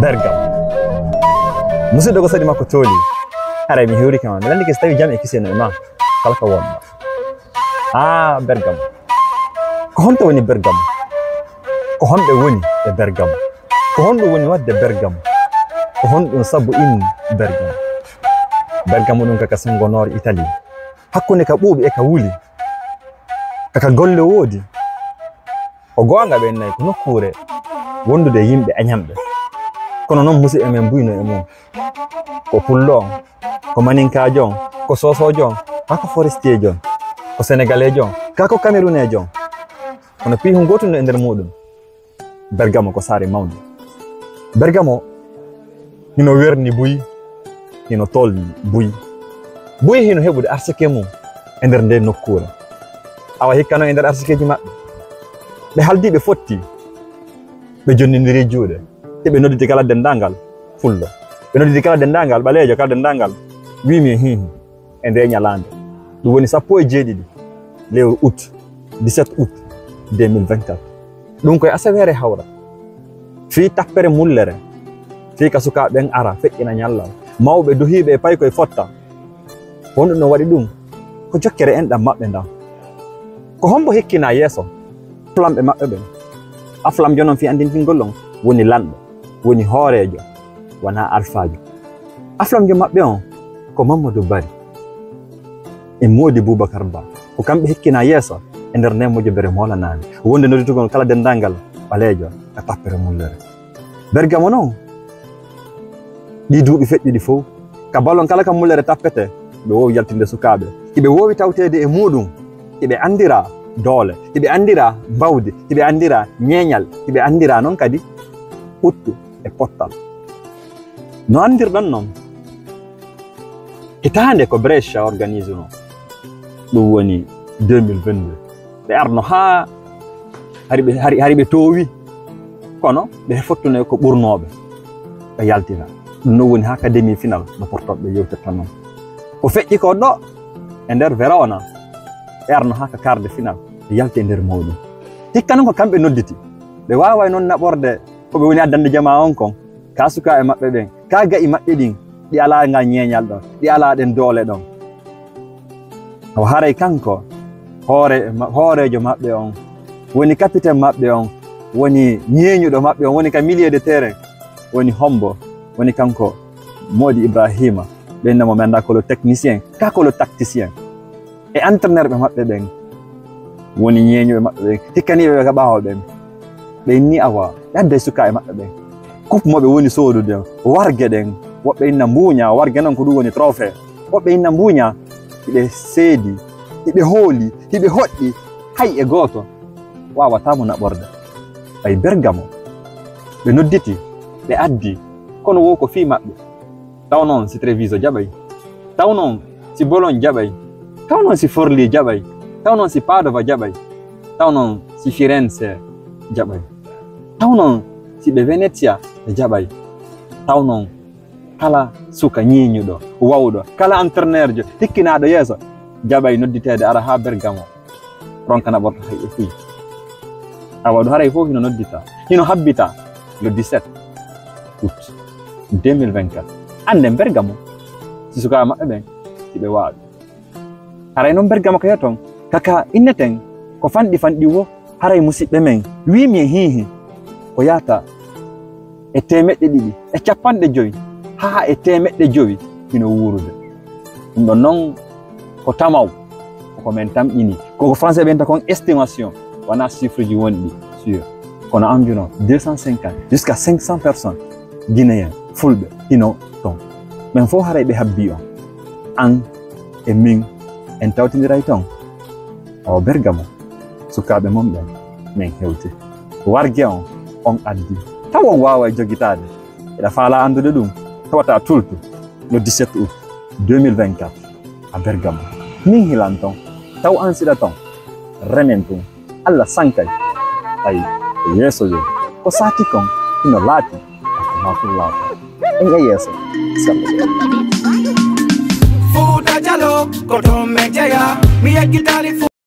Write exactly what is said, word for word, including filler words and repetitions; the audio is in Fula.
Bergamo. Musidɗo, ko saɗi makko tooli. Haray mi hewrike ma. Mi lanndike so tawi jam e kisiyee no e ma. Kala ko wonno. Ah, Bergamo. Ko honto woni Bergamo? Ko honɓe woni e Bergamo? Ko honɗum woni waɗde Bergamo? Ko honɗum sabu in Bergamo? Bergamo ɗum ko ka senngo noor Italie. Hakkunde ka ɓuuɓi e ka wuli. Ka ka golle woodi. Ko goonga ɓen nayi ko nokkuure wondude e yimɓe añanɓe. Kono noon musidɓe men mbuyno e mum. Ko pullo on, ko maninkaajo on, ko soosoojo on, kaa ko forestier jo on, ko sénégalais jo on, kaa ko camerounais jo on. Kono piihun gootun no e nder muuɗum. Bergamo ko saare mawnde. Bergamo hino werni buy, hino tolni buy. Buy hino heɓude arsike mum e nder ndee nokkuure. Awa hikka no e nder arsikeeji maɓɓe. Ɓe haldii ɓe fotti, ɓe jonnindiri juuɗe, hiɓe nodditi kala denndaangal pullo. Ɓe nodditi kala denndaangal ɓaleejo, kala denndaangal wiimi e hiihi. E ndee ñalaande. Ɗum woni sappo e jeeɗiɗi lewru août, dix-sept août deux mille vingt-quatre. Ɗum ko e asaweere hawra. Fii tappere mullere. Fii ka sukaaɓe ɓen ara feƴƴina ñallal. Mawɓe duhiiɓe e paykoy fotta. Honɗum no waɗi ɗum? Ko jokkere enɗam maɓɓe ndan. Ko hombo hikkinaa yeeso? Flamɓe maɓɓe ɓen. A flamjo non fii anndintingol on woni lanɗo, woni hooreejo, wanaa alfaajo. Aflamjo maɓɓe on ko Mamadou Barry e Mody Boubacar Ba. Ko kamɓe hikkinaa yeeso e nder nden mojobere moolanaande. Wonde nodditugol kala denndaangal ɓaleejo ka tappere mullere. Bergamo non, ɗii duuɓi feƴƴuɗi fow, ka balon kala ka mullere tappete, ɓe woowi yaltinde sukaaɓe. Hiɓe woowi tawteede e muuɗum, hiɓe anndiraa doole, hiɓe anndiraa mbawdi, hiɓe anndiraa ñeeñal, hiɓe anndiraa non kadi ɓuttu e pottal. No anndirɗon non, hitaande ko Brescia organise no, ɗum woni deux mille vingt-deux. Ɓe arno haa hari ɓe, hari, hari ɓe toowi, kono ɓe fottuno e ko ɓurnooɓe, ɓe yaltira. Ɗum non woni haa ka demi-finale no portooɓe yewtirta non. Ko feƴƴi ko ɗo e nder Verona, ɓe arno haa ka quart de finale, ɓe yalti e nder mawɗum. Hikka non ko kamɓe nodditi, ɓe waaway non naɓorde ko ɓe woni addande jamaa on kon, kaa sukaaɓe maɓɓe ɓen, kaa ga'i maɓɓe ɗin, ɗi alaa ngal ñeeñal ɗon, ɗi alaa ɗen doole ɗon. O haray kanko, hoore-, ma-, hooreejo maɓɓe on, woni capitaine maɓɓe on, woni ñeeñuɗo maɓɓe on, woni ka milieu de terrain, woni hombo, woni kanko Mody Ibrahima, ɓe innamo mi anndaa ko le technicien, kaa ko le tacticien. E entraîneur ɓe maɓɓe ɓen, woni ñeeñuɓe maɓɓe ɓen, hikkaniiɓe ɓe ka ɓaawo ɓen. Ɓe inni awa, ɓe adday sukaaɓe maɓɓe ɓen. Coupe mo ɓe woni soodude, warge ɗen, woɓɓe inna mbuuña, warge non ko ɗum woni trophée. Woɓɓe inna mbuuña, hiɓe seedi, hiɓe hooli, hiɓe hoɗɗi, hay e gooto waawataa mo naɓorde. Ɓay Bergamo, ɓe nodditi, ɓe addi, kono wo ko fii maɓɓe. Taw noon si Treviso jaɓay. Taw noon si Bologne jaɓay. Taw noon si Forlì jaɓay. Taw noon si Padova jaɓay. Taw noon si Firenze jaɓay. Taw noon si ɓe Venezia ɓe jaɓay. Taw noon kala suka ñeeñuɗo, wawɗo, kala entraîneur jo, hikkinaaɗo yeeso, jaɓay nodditeede ara haa Bergamo. Ronka naɓorto hay e fuy. Awa ɗum haray fof hino noddita, hino habbita le dix-sept août deux mille vingt-quatre. Annden Bergamo, si sukaaɓe maɓɓe ɓen, si ɓe waawi. Haray noon Bergamo kayo toon, kaka inneten ko fanɗi fanɗi wo, haray musiɓɓe men, wiimi e hiihi, ko yaata e teemeɗɗe ɗiɗi e capanɗe jowi haa e teemeɗɗe jowi hino wuurude. Ɗum ɗon noon ko tamaw, ko men tamƴini. Ko ko français ɓe wiyata kon estimation, wonaa chiffre ji wonɗi sûr. Kono environ deux cent cinquante jusqu'à cinq cents personnes, guinéen, fulɓe, hino toon. Ɓen fof haray ɓe habbii on. An e min, en tawtindiray toon. O Bergamo, sukaaɓe mon ɓen, men hewti. Warge on, on addi. Taw on waaway jogitaade. Eɗa faalaa anndude ɗum? Tawata tultu le dix-sept août deux mille vingt-quatre à Bergamo. Min hilan ton, taw an siɗa ton, remen tun. Allah sankay. Ay, ko yeeso yo. Ko saati kon, hino laati. Ko maakul laata. En e yeeso. Sallu. Fuuta Jaloo, ko toon men jeyaa. Mi yeggitaali